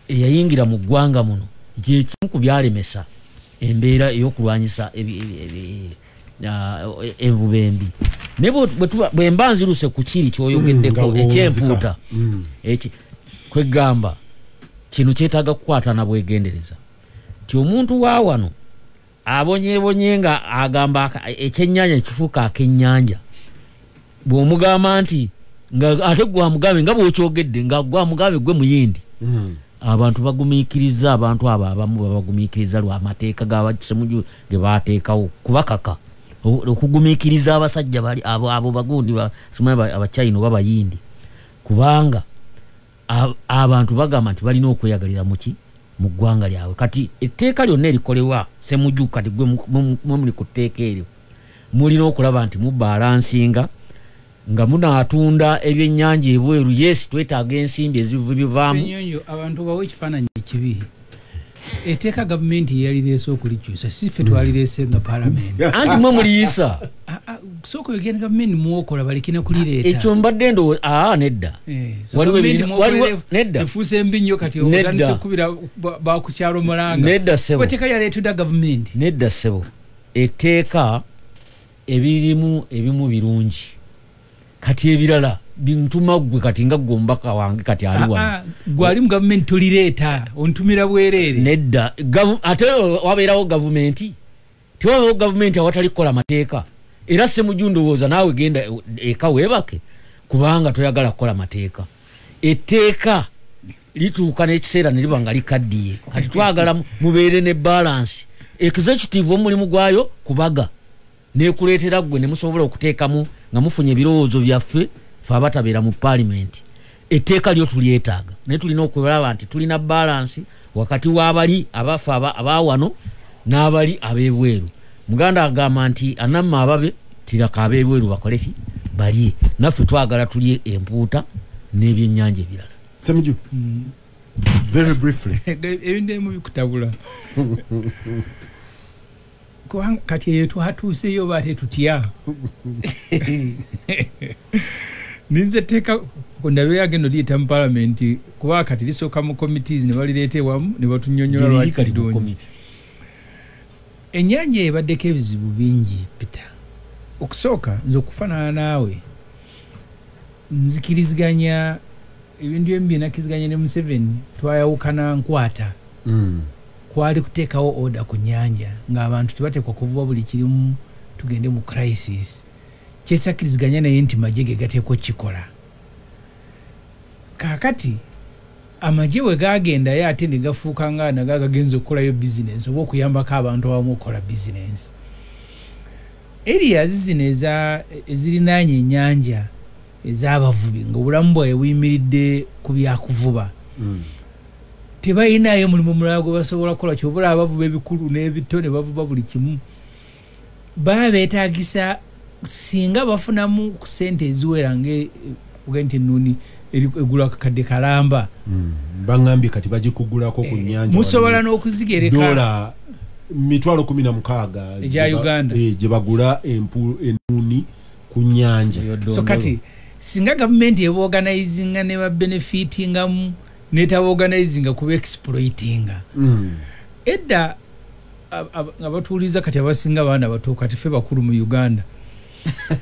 eyayingira mu ggwanga muno kyekimu ku byalemesa embeera ey'okulwanyisa envuba embi. Naye bwe mba nziruse ku kiri ky'oyogeddeko eky'empuuta, kwegamba kino kyetaaga kukwatana bwegendereza nti omuntu wa wano abonyebonye nga agamba ekyennyanja ekifuuka akennyanja, bw'omugamba nti nga ate gwe amugambe nga bw'okyogedde nga gwe amugambe gwe muyindi, Abantu bagumiikiriza, abantu abo abamu babagumiikiriza lwa mateeka g'abasemuju ge baateekawo kubakaka okugumiikiriza abasajja bali abo bagundi simanyi Abachina oba Bayindi, kubanga abantu bagamba nti balina okweyagalira muki mu ggwanga lyabwe. Kati etteeka lyonna erikolebwa Semuju, kati gwe muli ku tteeka eryo mulina okulaba nti mubalansinga nga munaatunda ebyennyanja ebweru. Yes, twetaaga ensimbi ezibivaamu. Ssenyonjo, abantu bawe ekifaananyi ekibi. Etteeka gavumenti yalireese okulikyusa, si ffe twalireese nga paalamenti. Anti mwe muliyisa. Sooka oyogere gavumenti muwokola balekina kulireeta. Ekyo mbadde ndowooza nedda. Waliwo nedda. Efuuse mbi nnyo kati otandise okukubira bakukyalo mulanga. Nedda ssebo. Etteeka lyaleeteddwa gavumenti. Nedda ssebo. Etteeka ebirimu ebimu birungi. Kati ebirala bintuma ggwe kati nga ggwe omubaka wange kati ali wano. Ggwe ali mu gavumenti tolireeta, ontumira bwereere. Nedda. Ate wabeerawo gavumenti. Tewabeerawo gavumenti awatali kukola mateeka. Era Ssemuju ndowooza naawe genda eka weebake kubanga toyagala kukola mateeka. Etteeka lituuka n'ekiseera ne liba nga likaddiye. Kati twagala mubeere ne balance. Executive omulimu gwayo kubaga nekuleetera ggwe ne musobola okuteekamu nga mufunye ebirowoozo byaffe ffe abatabeera mu paalimenti. Etteeka lyo tulyetaaga, naye tulina okulaba nti tulina balansi wakati w'abali abafe abawano n'abali ab'ebweru. Muganda agamba nti anamma ababe tiraka ab'ebweru bakole ki? Balye. Naffe twagala tulye empuuta n'ebyennyanja ebirala. Ssemuju, very briefly. Ebintu ebimu bikutabula. Kubanga kati eyo twatuuseyo oba ate tutya? Ninze etteeka ndabe agenda oliyita mu paalamenti kuba kati lisooka mu committees ne balireeta ewamu ne batunnyonnyola lwaki ddungi. Ennyanja ebaddeko ebizibu bingi, Peter. Okusooka nze okufaanana naawe nzikiriziganya ebintu ebimu bye nakkiriziganya ne Museveni, twayawukana nkwata. Kwali kuteekawo order ku nnyanja ng'abantu tebateekwa kuvuba buli kirimu tugende mu crisis. Kyesakkiriziganya naye nti magye ge gateekwa okukikola. Kaakati amagye bwe gaagendayo ate ne gafuuka nga nago agagenza okukolayo bizinensi oba okuyambako abantu abamu okukola bizinensi. Areas zino ezirinaanye ennyanja ez'abavubi ng'obulamu bwabwe buyimiridde ku byakuvuba. Tebalinayo mulimu mulala gwe basobola kukola, ky'oba abavuba ebikulu n'ebito ne bavuba buli kimu. Baba beetaagisa singa bafunamu ku ssente eziwera nga nti ennuuni egula akakadde kalamba. Baŋŋambye kati bagikugulako ku nnyanja. Musobola n'okuzigereka. Dola 16,000 egya Uganda gye bagula ennuuni ku nnyanja. So kati singa gavumenti ebaorganizinga ne babenefitingamu netabaorganizinga kuba exploitinga. Edda abatuuliza kati abasinga abaana bato kati ffe bakulu mu Uganda.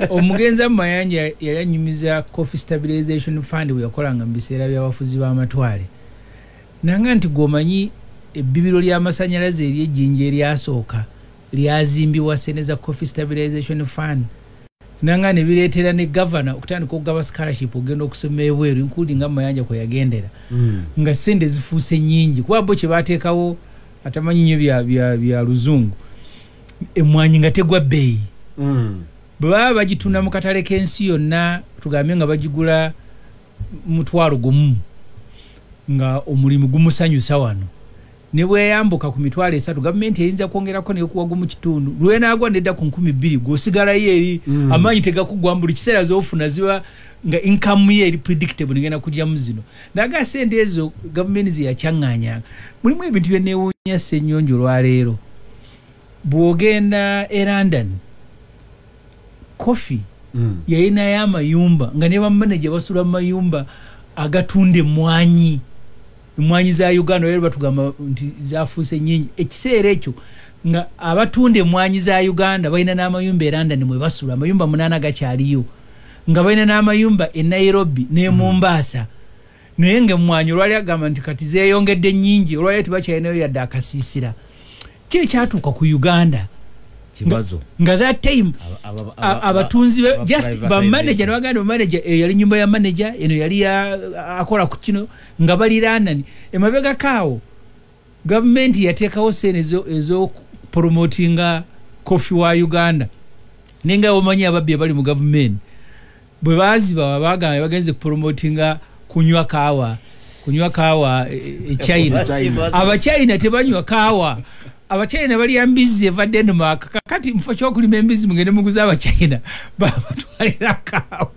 Omugenzi Mayanja yali anyumiza Coffee Stabilization Fund bwe yakolanga mu biseera by'abafuzi b'amatwale. Nanga nti gw'omanyi ebbibiro ly'amasannyalaze ery'ejjinja eryasooka lyazimbibwa ssente za Coffee Stabilization Fund. Nanga ne bireetera ne gavana okutandika okugaba scholarship ogenda okusoma ebweru including nga Mayanja kwe yagendera. Nga ssente zifuuse nnyingi kuba bo kye baateekawo atamanyi nnyo bya luzungu. Emmwanyi nga tegwa bbeeyi. Bwe baba bagitunda mu katale k'ensi yonna tugambe nga bagigula 1,000 nga omulimu gumusanyusa wano. Ne bweyambuka ku 300,000 gavumenti eyinza kwongerako n'ekuwa gumu kitundu. Lwenaagwa nedda ku 2,000 gw'osigalayo eri amaanyi tegakuggwa buli kiseera z'ofuna ziba nga income ye eri predictable ngenda kujjamu zino. Naga ssente ezo gavumenti ze yakyaŋŋaanyanga. Mulimu ebintu bye neewuunya Ssenyonjo olwaleero. Bw'ogenda e London, Coffee yalinayo amayumba nga ne bamaneja basula mu mayumba agatunda emmwanyi. Emmwanyi za Uganda era batugamba nti zafuuse nnyingi. Ekiseera ekyo nga abatunda emmwanyi za Uganda balina n'amayumba e London mwe basula, amayumba 8 gakyaliyo, nga balina n'amayumba e Nairobi ne Mombasa. Naye ng'emmwanyi olwali agamba nti kati zeeyongedde nnyingi, olwali tebakyalinayo yadde akasiisira. Ki ekyatuuka ku Uganda? Kibazo. Nga that time abatunzi just ba manager n'abaganda ba manager, yali nyumba ya manager eno yali akola ku kino nga baliraanani. Emabega kaawo gavumenti yateekawo sente ezo promotinga coffee wa Uganda, nenga omanyi ababbi abali mu gavumenti bwe baziba bagamba bagenze kupromotinga kunywa kaawa e China. Abachina tebanywa kaawa, Abachina bali ambizi eva Denmark. Kati mfo kyokulima embizi mugende muguza Abachina babatwalira kaawa.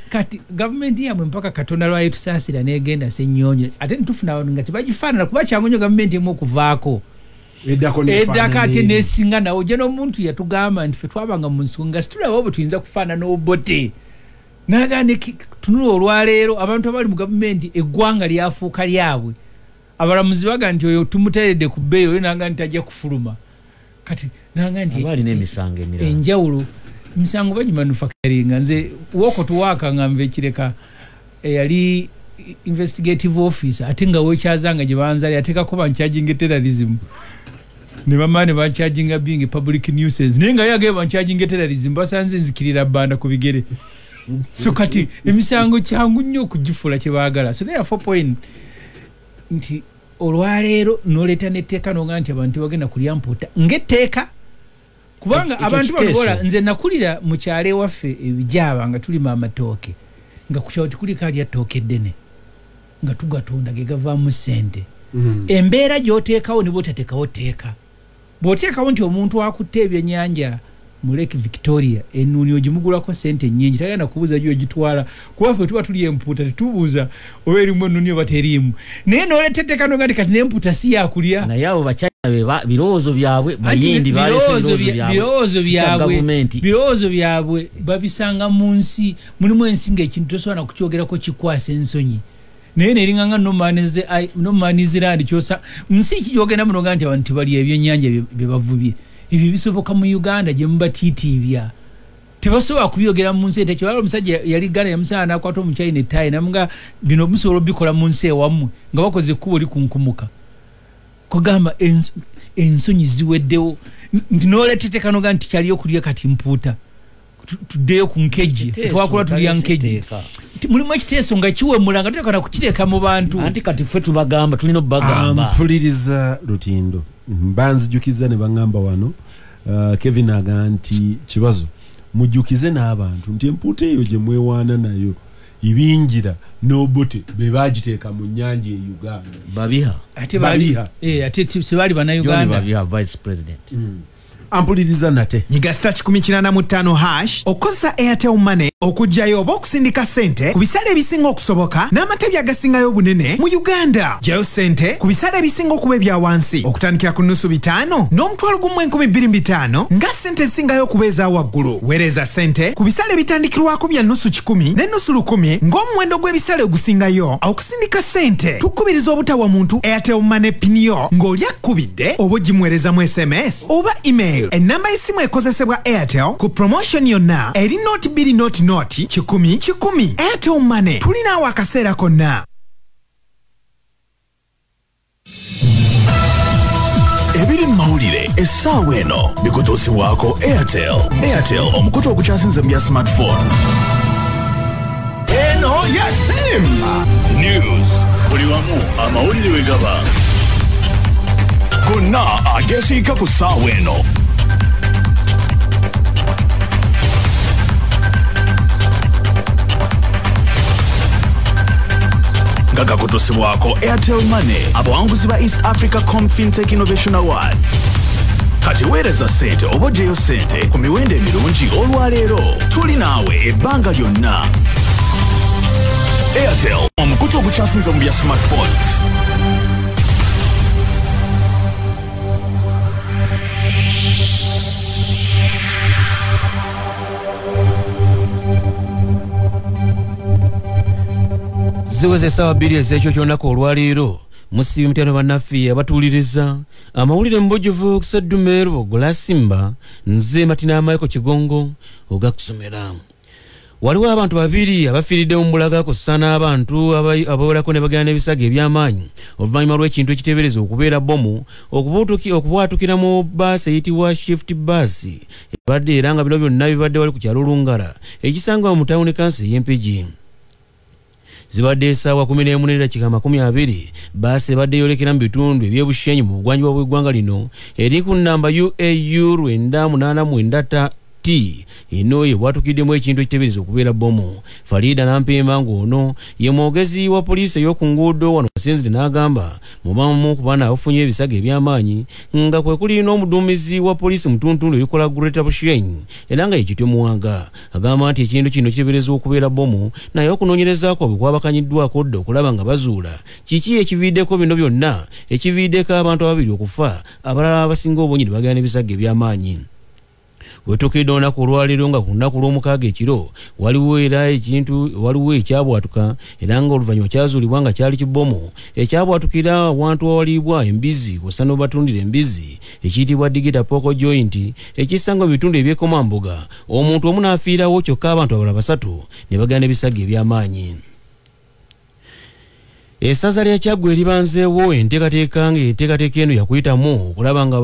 Kati gavumenti yamwe mpaka Katonda lwayetusaasira negenda Ssenyonyi, ate ntufuna abantu nga tebagifaanana kuba kyangu nnyo gavumenti emu okuvaako eddako ate nesinga nawo. Ojja n'omuntu yatugamba nti ffe twabanga mu nsiko nga situlaba oba tuyinza kufaanana Obote. Nagamba tunula olwaleero abantu abali mu gavumenti eggwanga lyafuuka lyabwe. Abalamuzi baga nti oyo tumuteeredde ku bbeeyi, oyo nanga nti ajja kufuluma. Kati nanga nti abalina emisango emirala enjawulo emisango bagimanufacturinga. Nze woko tuwaaka nga nva ekireka eyali investigative officer ate nga wekyazanga gye banzali ateekako bancharginga terrorism, ne bamala ne bancharginga being a public nuisance, naye nga yagee bancharginga terrorism basanze nzikirira bbanda ku bigere. So kati emisango kyangu nnyo okugifuula kye baagala. So therefore point nti olwaleero noleeta n'etteeka noga nti abantu bagenda kulya mpuuta ng'etteeka, kubanga abantu bano nze nakulira mu kyalo ewaffe ebijaaba nga tulima amatooke, nga ku kyalo tekuliko alya ttooke eddene, nga tugatunda ge gavaamu ssente. Embeera gy'oteekawo ne bw'otateekawo tteeka, bw'oteekawo nti omuntu akutte ebyennyanja mu Lake Victoria ennuuni ogimugulako ssente nnyingi, tagenda kubuuza gy'ogitwala, kuba ffe tuba tulya empuuta tetubuuza oba erimu ennuuni oba teriimu. Naye n'oleeta etteeka noga nti kati n'empuuta si yakulya. Naye abo Bachina birowoozo byabwe Bayindi baleese birowoozo byabwe babisanga mu nsi. Mulimu ensi ng'ekintu tosobola kukyogerako kikwasa ensonyi, naye neringanga nomanizirandi kyosa nsi ki gyogenda muno nga nti abantu tebalya ebyennyanja bye bavubye. Ebyo bisoboka mu Uganda gye mubatiitiibya, tebasobola kubyogera mu nsi. Ekyo omusajja yali Ghana yamusala n'akwata omuchina ettaayi namuga bino musobola obikola mu nsi ewammwe nga bakoze ekkubo likunkumuka. Kugamba ensonyi ziweddewo nti n'oleeta etteeka noga nti kyaliyo kulya kati mpuuta, tuddeyo ku nkejje twakula tulya nkejje. Mulimu ekiteeso nga kiwemula nga tutekana kukireka mu bantu. Anti kati ffe tubagamba tulina obbagamba. Mpuliriza Lutindo mbanzijukiza ne baŋŋamba wano Kevin aga nti kibazo mujjukize n'abantu nti empuuta eyo gye mwewaana nayo ibingira n'Obote be baagiteeka mu nnyanja e Uganda. Babiha ate ate sibali bannayuganda. Babiha vice president. Ampuliriza nate nyiga *185 hash okozesa Airtel Money okujjayo oba okusindika ssente ku bisale ebisinga okusoboka n'amatabi agasingayo obunene mu Uganda. Jjayo ssente ku bisale ebisinga okuba ebya wansi okutandikira ku 550 n'omutwalo 1,250 nga ssente ezisingayo okuba eza waggulu. Weereza ssente ku bisale ebitandikirwako bya 50 ne 100 ng'omuwendo gw'ebisale ogusingayo. Okusindika ssente tukubiriza obutawa muntu Airtel Money PIN yo ng'oli akkubidde oba ogimuweerezamu SMS oba email. Enamba y'essimu ekozesebwa Airtel ku promotion yonna eri 020 0 100 100. Airtel Money tulinaawo akaseera konna. Ebiri mu mawulire essaawa eno bikutuusibwako Airtel. Airtel omukutu ogukyasinze mu bya smartphone. Eno ya Simba News, buli wamu amawulire we gaba gonna agesiika ku ssaawa eno. Nga gakutuusibwako Airtel Money, abawanguzi ba East Africa Com Fintech Innovation Award. Kati weereza ssente oba oggyeyo ssente ku miwendo emirungi olwaleero. Tuli naawe ebbanga lyonna. Airtel omukutu ogukyasinze mu bya smartphones. Ziweze essaawa 2 ez'ekyo ky'olunaku olwaleero. Musiibye mutano bannaffe abatuwuliriza amawulire mu bujjuvu okuseddumeeru ogula Simba. Nze Matina Michael Kigongo ogakusomera. Waliwo abantu babiri abafiiridde mu Bulaga ku ssa n'abantu abawerako ne bagenda n'ebisago eby'amaanyi oluvannyuma lw'ekintu ekiteebereza okubeera bbomu okubwatukira mu bbaasi eyitibwa Shift Bus ebadde, era nga bino byonna bibadde wali ku kyalo Lungala ekisangibwa mu tawuni kansi ey'Empigi. Zibadde essaawa 11:20, bbaasi ebadde eyolekera mu bitundu eby'Ebushenyi mu bugwanjuba bw'eggwanga lino eri ku nnamba UAU 989 T eno yebwatukiddemu ekintu ekiteebereza okubeera bbomu. Farida Nampemba ng'ono ye mwogezi wa poliisi ey'oku nguudo wano asinzidde n'agamba mubamu ku baana abafunye ebisago eby'amaanyi nga kwe kuli n'omuduumizi wa poliisi mu ttuntundu erikola Greater Bushenyi era nga ye Kityo Muwanga. Agamba nti ekintu kino kiteebereza okubeera bbomu, naye okunoonyereza kwabwe kwabakanyiddwako dda okulaba nga bazuula kiki ekiviiddeko bino byonna ekiviiddeko abantu ababiri okufa, abalala abasinga obungi ne bagenda n'ebisago eby'amaanyi. Wetuukidde olunaku olwaleero nga ku lunaku lw'omukaaga ekiro waliwo era ekintu waliwo ekyabwatuka era nga oluvannyuma kyazuulibwa nga kyali kibomu ekyabwatukira awantu awaliibwa embizzi kw'ossa n'obatundira embizzi ekiyitibwa Digita Poko Joint ekisangwa mu bitundu eby'ekomambuga, omuntu omu n'afiirawo kyokka abantu abalala basatu ne bagenda n'ebisago eby'amaanyi. Essaza lya Kyaggwe eribanzeewo enteekateeka ng'enteekateeka eno yakuyitamu okulaba nga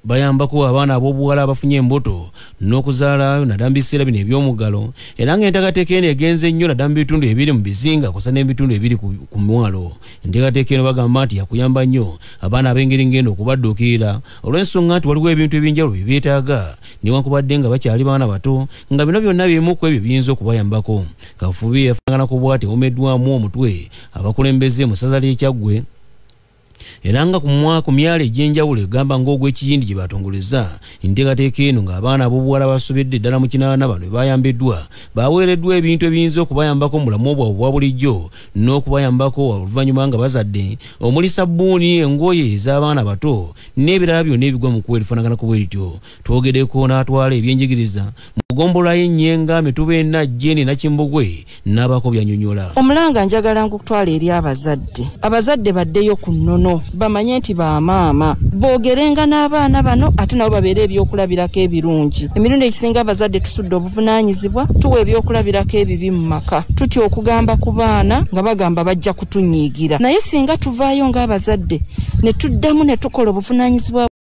bayambako abaana ab'obuwala abafunye embuto n'okuzaala naddala mu biseera bino eby'omuggalo, era ng'enteekateeka eno egenze nnyo naddala mu bitundu ebiri mu bizinga kw'ossa n'ebitundu ebiri ku mwalo. Enteekateeka eno bagamba nti yakuyamba nnyo abaana ab'engeri ng'eno okubadduukirira olw'ensonga nti waliwo ebintu ebyenjawulo bye beetaaga newankubadde nga bakyali baana bato, nga bino byonna bimu ku ebyo biyinza okubayambako. Kafubi yafaananako bw'ati ewumeddwamu omutwe abakulembeze mu ssaza ly'e Kyaggwe era nga ku myalo egy'enjawulo egamba ng'ogw'ekiyindi gye batongoleza enteekateeka eno ng'abaana ab'obuwala basobedde ddala mu 8 bano bayambiddwa baweereddwa ebintu ebiyinza okubayambako mu bulamu bwabwe obwa bulijjo n'okubayambako oluvannyuma nga bazadde, omuli sabbuuni, engoye ez'abaana bato n'ebirala byonna ebigwa mu kuwa erifaanaganako bwe lityo. Twogereko n'atwala ebyenjigiriza mu ggombolola y'Ennyenga, Mituba ena, Jeni Nakimbugwe n'abaako byanyonnyola. Omulanga njagala nkutwala eri abazadde. Abazadde baddeyo ku nnono, bamanye nti bamaama boogerenga n'abaana bano ate nabo babeere ebyokulabirako ebirungi. Emirundi egisinga abazadde tusudde obuvunaanyizibwa, tuwa ebyokulabirako ebibi mu maka, tutya okugamba ku baana nga bagamba bajja kutunyiigira, naye singa tuvaayo ng'abazadde ne tuddamu ne tukola obuvunaanyizibwa